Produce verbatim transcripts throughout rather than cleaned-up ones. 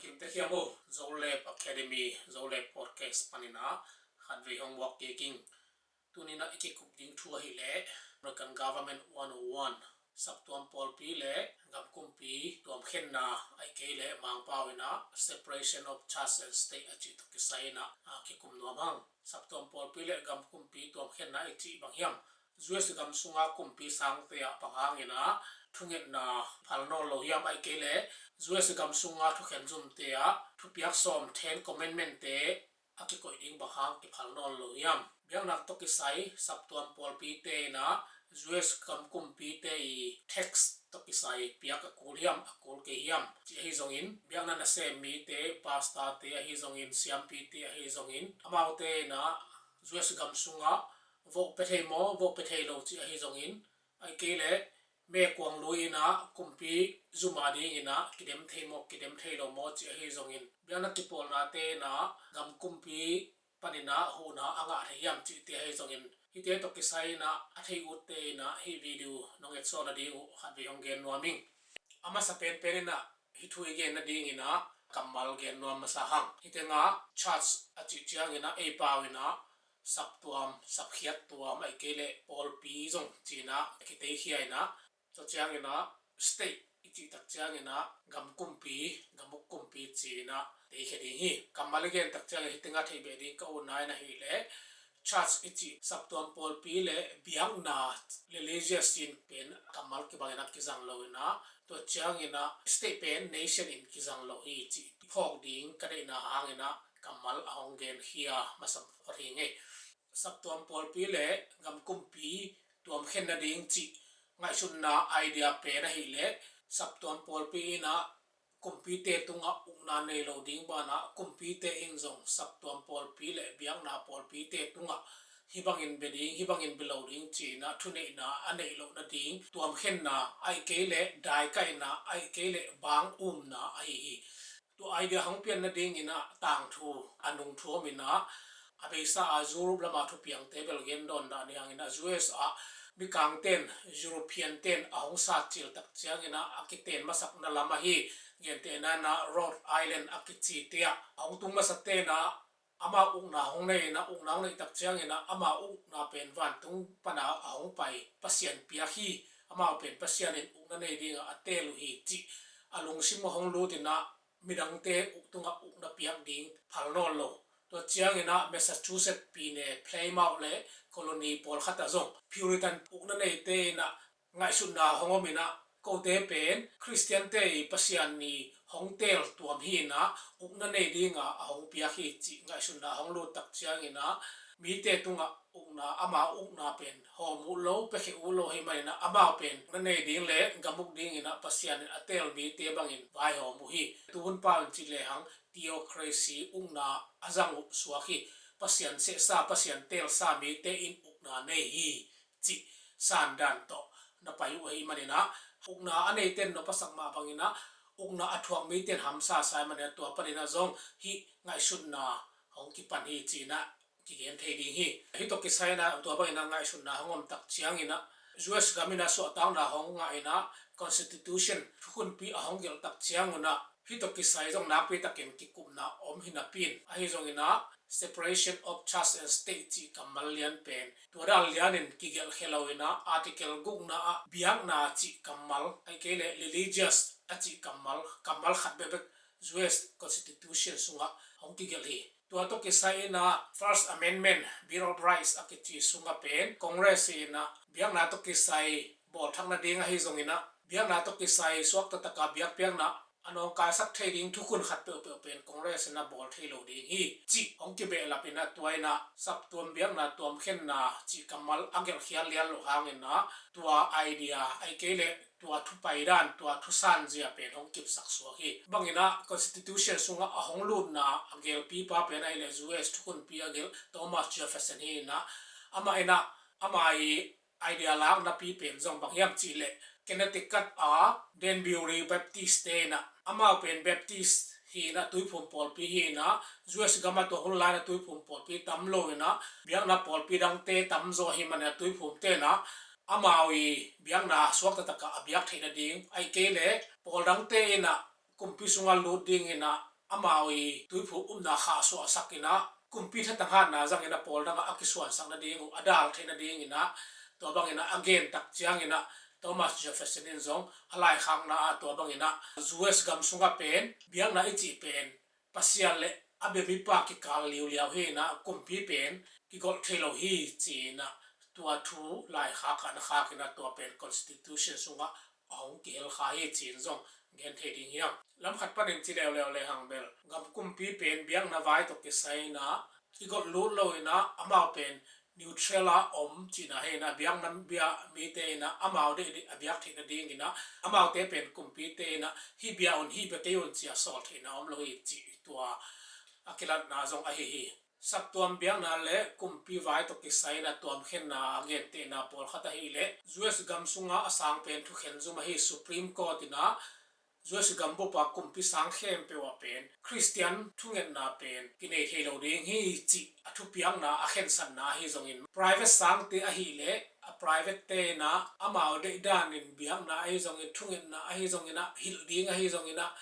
Kimte khiam uh, Zolep Academy, Zolep Podcast panin ah khatvei hong muak kik ing. Tuni-in ah i kikup ding thu ahih leh American Government one oh one, saptuam pawlpi le gam kumpi tuamkhenna, ahih kei leh Mangpau in ah separation of church and state a cih tawh kisai in ah, a, kikum nuam hang. Saptuam pawlpi le gam kumpi tuamkhenna i cih bang hiam? U S gam sunga kumpi sangte ah bang hangin ah thungetna phal nawn lo hiam? Ahih kei leh U S gam sunga thukhen zumte ah thupiak sawm, Ten Commandment-te a kikoih ding bang hang kiphal nawn lo hiam? Biakna tawh kisai saptuam pawlpite in ah U S gam kumpite i tax tawh kisai piak a kul hiam, a kul kei hiam? Cih ahi zongin, biakna nasem mite, pastor-te ahi zongin, siampite ahi zongin, amaute in ah U S gam sungah vote pia thei maw, vote pia thei lo cih ahi zongin, ahih kei leh mekuang lui in ah kumpi zum a dingin ah kidem thei maw, kidem thei lo maw cih ahi zongin, biakna kipawlnate in ah gam kumpi panin ah huhna a ngah thei hiam cihte ahi zongin, hihte tawh kisai in ah a thei utte in ah hih video nong etsuak nading uh khatvei hong gen nuam ing. A masa penpen in ah hih thu i gen nadingin ah kammal gen nuam masa hang. Hih tengah church a cih ciangin ah ei pau in ah saptuam, sapkhiat tuam, ahih kei leh pawlpi zong ci-in ah kiteikhia in ah, tua ciangin ah state i cih tak ciangin ah gam kumpi, gam uk kumpi ci-in ah teikhia ding hi. Kammal i gen tak ciangin hih tengah theih beh ding ka utna in ahih leh church i cih saptuam pawlpi le biakna, religious ci-in pen kammal kibangin ah kizang lo in ah, tua ciangin ah state pen nation in kizang lo hi cih i phawk ding ka deihna hangin ah kammal a hong genkhia masa phot hi ing ei. Saptuam pawlpi le gam kumpi tuamkhen nading cih ngaihsutna idea pen ahih leh saptuam pawlpi in ah kumpite tungah ukna nei lo ding banah, kumpite in zong saptuam pawlpi le biakna pawlpite tungah hih bangin bia ding, hih bangin bia lo ding ci-in ah thuneihna a neih loh nading tuamkhenna, ahih kei leh daikaihna, ahih kei leh bang umna ahi hi. Tua idea hong pian nadingin ah tangthu a nungthu om in ah, a beisa a Europe lama thupiangte bel gen dawn dah ni hangin ah, U S ah mikangten, European ten a hong satcil tak ciangin ah a kiten masakna lam ahi, gentehna in ah Rhode Island a kicite ah a hong tung masaten ah amau ukna hong nei in ah, ukna hong neih tak ciangin ah amau ukna pen vantung pana a hong pai Pasian piak hi. Amau pen Pasian in ukna nei dingah a teel uh hi cih a lungsim a hong lut in ah midangte uk tungah ukna piak ding phal nawn lo. Tua ciangin ah Massachusetts pine Plymouth le colony pawlkhat ah zong Puritan ukna neite in ah ngaihsutna hong om in ah, kote pen Khristiante i Pasian i hong teel tuam hi in ah ukna nei dingah a hong piak hi cih ngaihsutna hong lut tak ciangin ah mite tungah ukna, amau ukna pen hawm uh lo, piakhia uh lo ahih manin ah amau pen ukna nei ding le gam uk dingin ah Pasian in a teel mite bangin vaihawm uh hi. Tuhun pau in cih lehang theocracy ukna a zang uh suak hi. Pasian sehsa, Pasian teelsa mite in ukna nei hi cih sandan tawh na pai uh ahih manin ah, ukna a neiten nop a sak mah bangin ah ukna a thuak mite in hamsa sa ahih manin ah tua panin ah zong hih ngaihsutna hong kipan hi ci-in ah kigen thei ding hi. Hih tawh kisai in ah tua bangin ah ngaihsutna hong om tak ciangin ah U S gam in ah suahtakna hong ngah in ah Constitution, thukhunpi a hong gelh tak ciangun ah hih tawh kisai zong nakpi takin kikupna om hi napi in, ahi zongin ah separation of church and state cih kammal lian pen tua dan lianin kigelhkhia lo in ah Article gukna ah biakna cih kammal, ahih kei leh religious a cih kammal, kammal khat bekbek U S Constitution sungah hong kigelh hi. Tua tawh kisai in ah First Amendment, Bill of Rights a kici sungah pen Congress in ah biakna tawh kisai bawlthak nading ahi zongin ah biakna tawh kisai suakta taka biakpiakna a nawngkaisak thei ding thukhun khat peuhpeuh pen Congress in ah bawl thei lo ding hi cih hong kibehlap in ah, tua in ah saptuam biakna tuamkhenna cih kammal a gelhkhial lian loh hangin ah tua idea, ahih kei leh tua thupaidan, tua thusanzia pen hong kipsak suak hi. Bangin ah Constitution sungah a hong lutna a gelpipa pen ahih leh U S thukhunpi a gelh Thomas Jefferson hi in ah, amah in ah ama i idea laknapi pen zong bang hiam cih leh Connecticut a Danbury Baptist te in ah, amau pen Baptist hi in ah, Tuiphum pawlpi hi in ah, U S gam ah tua hun lai in ah Tuiphum pawlpi tam lo in ah biakna pawlpi dangte tamzaw ahih manin ah Tuiphum te in ah amau i biakna suakta taka a biak theih nading, ahih kei leh pawl dangte in ah kumpi sungah lut dingin ah amau i tuiphuk upna khahsuahsak in ah kumpi thatang hatna zangin ah pawl dangah a kisuansak nading uh a dal theih nadingin ah tua bangin ah a gen tak ciangin ah Thomas Jefferson in zong a laikhakna ah tua bangin ah U S gam sungah pen biakna i cih pen Pasian le a bia mipa kikal liuliau hi in ah kumpi pen kigolh thei lo hi ci-in ah tua thu laikhak ah na khak in ah tua pen constitution sungah a hong kihel kha hi ci-in zong gen thei ding hi hang. Lam khat panin ci leuleu le hang bel gam kumpi pen biakna vai tawh kisai in ah kigolh lut lo in ah amau pen neutral a om cihna hi in ah biakna bia mite in ah amau deih deih a biak theih nadingin ah amaute pen kumpite in ah hih bia un hih bia kei un ci a sawl theihna om lo hi cih tua a kilatna zong ahi hi. Saptuam biakna le kumpi vai tawh kisai in ah tuamkhenna a gentehna pawlkhat ahih leh U S gam sungah a sang pen thukhen zum ahi Supreme Court in ah U S gambup ah kumpi sang khempeuh ah pen Khristian thungetna pen kinei thei lo ding hi cih a thupiakna a khensatna ahi zongin private sangte ahih leh a private te in ah amau deih danin biakna ahi zongin thungetna ahi zongin ah hilh ding ahi zongin ah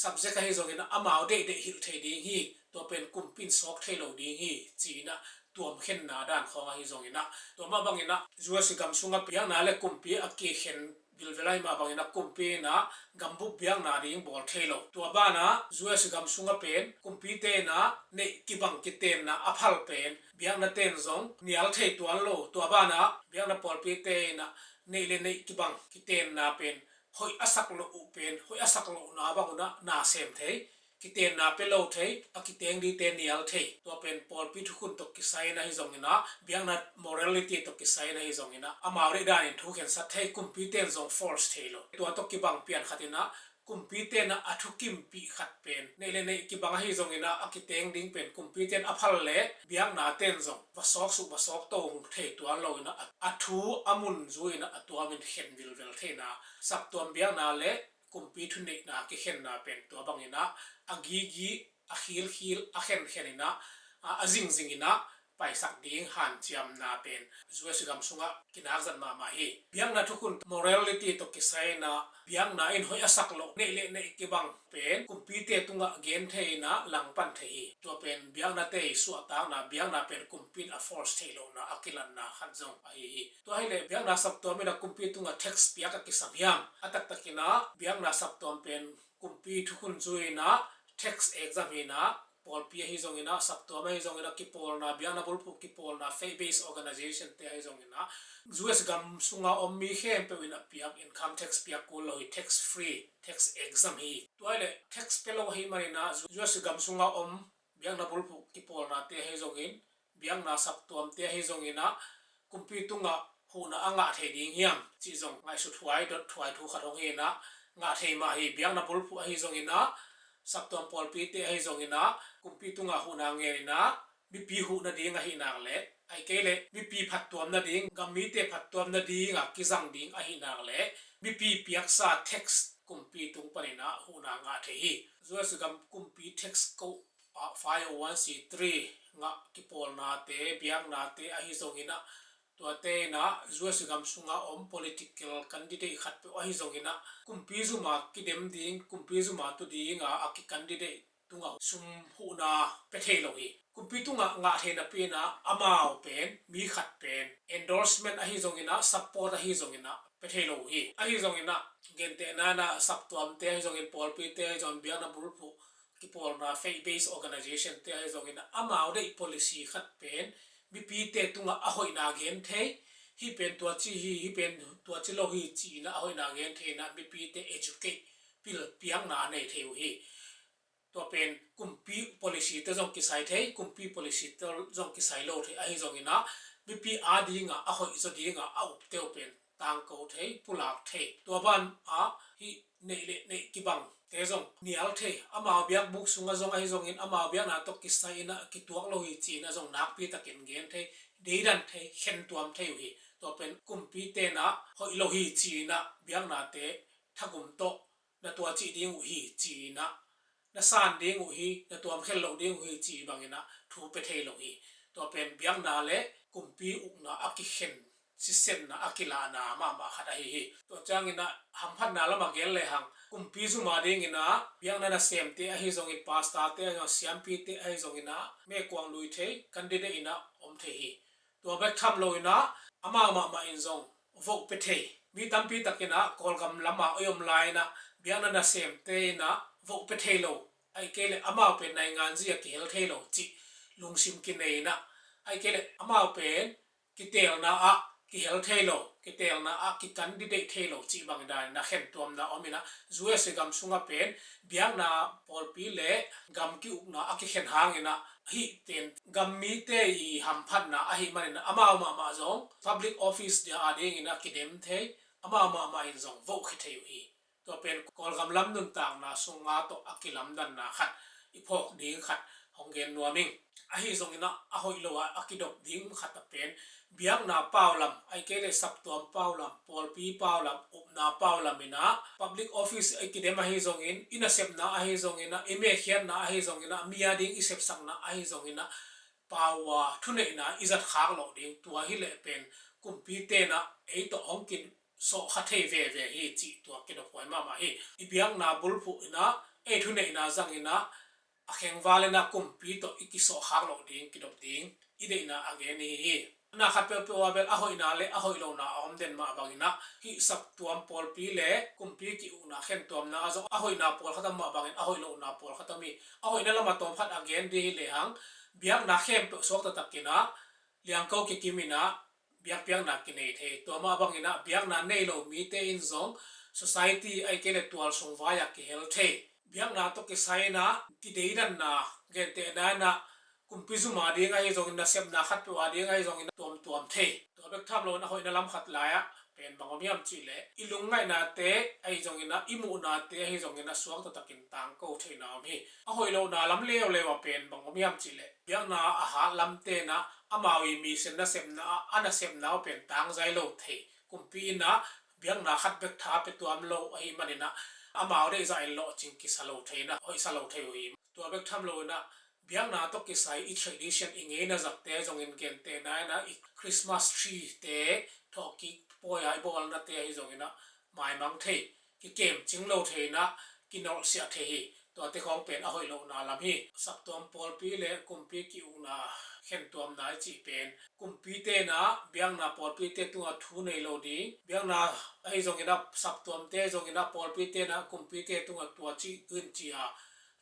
subject ahi zongin ah amau deih deih hilh thei ding hi. Tua pen kumpi in sawk thei lo ding hi ci-in ah tuamkhenna dan khawng ahi zongin ah tua mah bangin ah U S gam sungah biakna le kumpi a kikhen vilvel ahi mah bangin ah kumpi in ah gambup biakna ding bawl thei lo. Tua banah U S gam sungah pen kumpite in ah neih kibang kitenna a phal pen biakna ten zong nial thei tuan lo. Tua banah biakna pawlpite in ah neih le neih kibang kitenna pen hoih a sak loh uh pen hoih a sak lohna bang un ah na sem thei, kitenna pia lo thei, a kiteng dingte nial thei. Tua pen pawlpi thukhun tawh kisai in ahi zongin ah biakna morality tawh kisai in ahi zongin ah amau deih danin thu khensat thei, kumpite in zong force thei lo. Tua tawh kibang pian khat in ah kumpite in ah a thukimpih khat pen neih le neih kibang ahi zongin ah a kiteng ding pen kumpite in a phal le biakna ten zong va sawk suk va sawk to hong thei tuan lo in ah a thu a mun zui in ah a tuamin khen vilvel theihna saptuam biakna le kumpi thuneihna kikhenna pen tua bangin ah a gigi a khilkhil a khenkhen in ah a zingzing in ah paisak ding hanciamna pen U S gam sungah kinak zat mahmah hi. Biakna thukhun morality tawh kisai in ah biakna in hoih a sak loh neih le neih kibang pen kumpite tungah gen thei in ah langpan thei hi. Tua pen biaknate i suahtakna biakna pen kumpi in a force theih lohna a kilatna khat zong ahi hi. Tua hileh biakna saptuam in ah kumpi tungah tax piak a kisam hiam? A taktakin ah biakna saptuam pen kumpi thukhun zui in ah tax exempt hi in ah pawlpi ahi zongin ah saptuam ahi zongin ah kipawlna biakna bulphuh kipawlna faith based organization te ahi zongin ah U S gam sunga om mi khempeuh in a piak income tax piak kul lo hi, tax free, tax exempt hi. Tua hileh tax pia lo ahi manin ah U S gam sunga om biakna bulphuh kipawlnate ahi zongin biakna saptuamte ahi zongin ah kumpi tungah huhna a ngah thei ding hiam cih zong ngaihsut huai dot huai thu khat hong hi in ah ngah thei mah hi. Biakna bulphuh ahi zongin ah saptuam pawlpite ahi zongin ah kumpi tungah huhna ngen in ah mipi huh nading ahi nak leh ahih kei leh mipi phattuam nading gam mite phattuam nading a kizang ding ahi nak leh mipi piaksa tax kumpi tung panin ah huhna ngah thei hi. U S gam kumpi tax code ah five oh one C three ngah kipawlnate biaknate ahi zongin ah tuate in ah U S gam sunga om political candidate khatpeuh ahi zongin ah kumpi zuma kidem ding kumpi zuma tu dinga a ki candidate tungah sum huhna pia thei lo hi. Kumpi tungah ngah thei napi in ah amau pen mi khat pen endorsement ahi zongin ah support ahi zongin ah pia thei lo hi. Ahi zongin ah gentehna in ah saptuamte ahi zongin pawlpite ahi zongin biakna bulphuh kipawlna faith based organization te ahi zongin ah amau deih policy khat pen mipite tungah a hoihna gen thei, hih pen tua ci hi, hih pen tua ci lo hi ci in ah a hoihna gen thei in ah mipite educate pil piakna nei thei uh hi. Tua pen kumpi policy te zong kisai thei, kumpi policy te zong kisai lo thei ahi zongin ah mipi a dinga a hoih zaw dinga a upte uh pen tangko thei, pulak thei. Tua ban ah hih neih le neih kibang te zong nial thei, amau biakbuk sunga zong ahi zongin amau biakna tawh kisai in ah kituak lo hi ci in ah zong nakpi takin gen thei, deidan thei, khentuam thei uh hi. Tua pen kumpite in ah hoih lo hi ci in ah biaknate thagum tawh na tua cih ding uh hi ci in ah na san ding uh hi, na tuamkhel loh ding uh hi ci bangin ah thu pia thei lo hi. Tua pen biakna le kumpi ukna a kikhen siatna a kilahna mahmah khat ahi hi. Tua ciangin ah hamphatna lamah gen lehang kumpi zum a dingin ah biakna nasemte ahi zongin, pastorte ahi zongin, siampite ahi zongin ah mekuang lui thei, candidate in ah om thei hi. Tua bek tham loin ah amau mahmah in zong vote pia thei. Mi tampi takin ah Kawlgam lamah i om lai-in ah biakna nasemte in ah vote pia thei lo, ahih kei leh amau pen nainganzi ah kihel thei lo cih lungsim kinei in ah, ahih kei leh amau pen kiteelna ah kihel thei lo, kiteelna ah ki-candidate thei lo cih bang danin ah khentuamna om in ah, U S A gam sungah pen biakna pawlpi le gam ki-ukna a kikhen hangin ah, hih pen gam mite i hamphatna ahih manin ah amau mahmah zong public office dia a dingin ah kidem thei, amau mahmah in zong vote khia thei uh hi. Tua pen Kawlgam lam nuntakna sunga tawh a kilamdanna khat i phawk ding khat hong gen nuam ing. Ahi zongin ah a hoih lo ah a kidop ding khat a pen biakna pau lam, ahih kei leh saptuam pau lam, pawlpi pau lam, upna pau lam in ah public office i kidem ahi zongin, i nasepna ahi zongin ah, i mekhiatna ahi zongin ah, mi a ding i sepsakna ahi zongin ah pau a thuneihna i zat khak loh ding, tua hi leh pen kumpite in ah ei tawh hong kisawhkha thei veve hi cih tua kidop huai mahmah hi. I biakna bulphuh in ah ei thuneihna zangin ah a khengval in ah kumpi tawh i kisawhkhak loh ding kidop ding i deihna a gen i hi hi. Na khat peuhpeuh ah bel a hoihna le a hoih lohna a om den mah bangin ah, hih saptuam pawlpi le kumpi ki-ukna khentuamna ah zong a hoihna pawlkhat om mah bangin a hoih lohna pawlkhat om hi. A hoihna lamah tawmkhat a gen ding hi lehang, biakna khempeuh suak taktakin ah liangko kikim in ah biakpiakna kinei thei. Tua mah bangin ah biakna nei lo mite in zong society ahih kei leh tualsung vai ah kihel thei. Biakna tawh kisai in ah kideidanna, gentehna in ah kumpi zum a ding ahi zongin, nasepna khatpeuh a ding ahi zongin tuamtuam thei. Tua bek tham loin a hoihna lam khat lai-ah pen bang om hiam cih leh, i lungngaihnate ahi zongin ah, i muhnate ahi zongin ah suak taktakin tangko theihna om hi. A hoih lohna lam leuleu ah pen bang om hiam cih leh, biakna a hat lamte in ah amau i mission nasepna ah a nasepna uh pen tangzai lo thei. Kumpi in ah biakna khat bek tha pia tuam lo ahih manin ah amau deihzah in lawhcing kisa lo thei in ah hoihsa lo thei uh hi. Tua bek tham loin ah biakna tawh kisai i tradition, i ngeina zakte zongin, gentehna in ah i Christmas tree te, thawhkik pawi a i bawlnate ahi zongin ah maimang thei, kikemcing lo thei in ah kinolhsiah thei hi. Tuate khawng pen a hoih lohna lam hi. Saptuam pawlpi le kumpi ki-ukna khentuamna i cih pen kumpite in ah biakna pawlpite tungah thu nei lo ding, biakna ahi zongin ah, saptuamte ahi zongin ah, pawlpite in ah kumpite tungah tua ci in ci a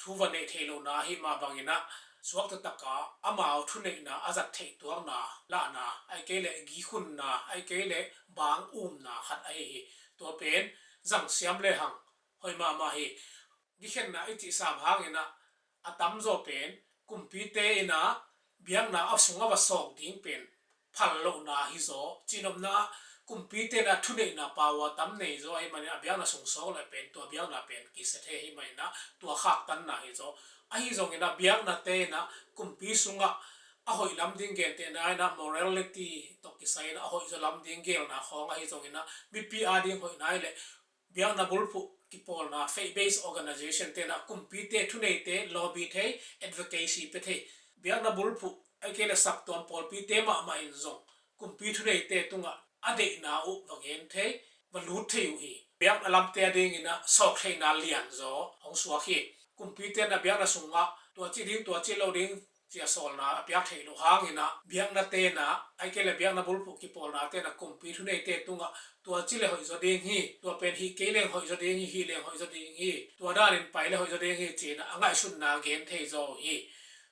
thu va neih theih lohna ahih mah bangin ah, suak taktak a amau thuneihna a zat theih tuakna lahna, ahih kei leh gikhunna, ahih kei leh bang umna khat ahi hi. Tua pen zang siam lehang hoih mahmah hi. Gikhenna i cih sam hangin ah a tamzaw pen kumpite in ah biakna a sung a va sawk ding pen phal lohna hi zaw. Cihnopna ah kumpite in ah thuneihna pau a tam nei zaw ahih manin a biakna sung sawk leh pen tua biakna pen kisia thei ahih manin ah tua khaktanna hi zaw. Ahi zongin ah biaknate in ah kumpi sungah a hoih lam ding, gentehna in ah morality tawh kisai in ah a hoih zaw lam ding geelna khawng ahi zongin ah, mipi a ding hoihna hi leh biakna bulphuh kipawlna, faith-based organization te in ah kumpite thuneite lobby thei, advocacy pia thei. Biakna bulphuh ahih kei leh saptuam pawlpite mahmah in zong kumpi thuneite tungah a deihna uh va gen thei, va lut thei uh hi. Biakna lamte a dingin ah sawk theihna lian zaw hong suak hi. Kumpite in ah biakna sungah tua ci ding, tua ci lo ding ci a sawlna a piak theih loh hangin ah, biaknate in ah, ahih kei leh biakna bulphuh kipawlnate in ah kumpi thuneite tungah tua ci leh hoih zaw ding hi, tua pen hih kei leng hoih zaw ding hi, hih leng hoih zaw ding hi, tua danin pai leh hoih zaw ding hi ci in ah a ngaihsutna gen thei zaw uh hi.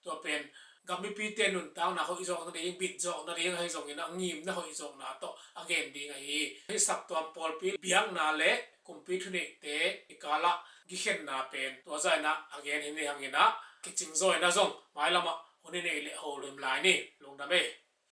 Tua pen gam mipite nuntakna hoih zawk nading, bit zawk nading ahi zongin ah ngimna hoih zawkna tawh a gen ding ahi hi. Hih saptuam pawlpi biakna le kumpi thuneihte kikal ah gikhenna pen tua zah in ah a gen hi ni hangin ah, kicing zaw in ah zong mailam ah hun i neih leh holim lai ni. Lungdam ei.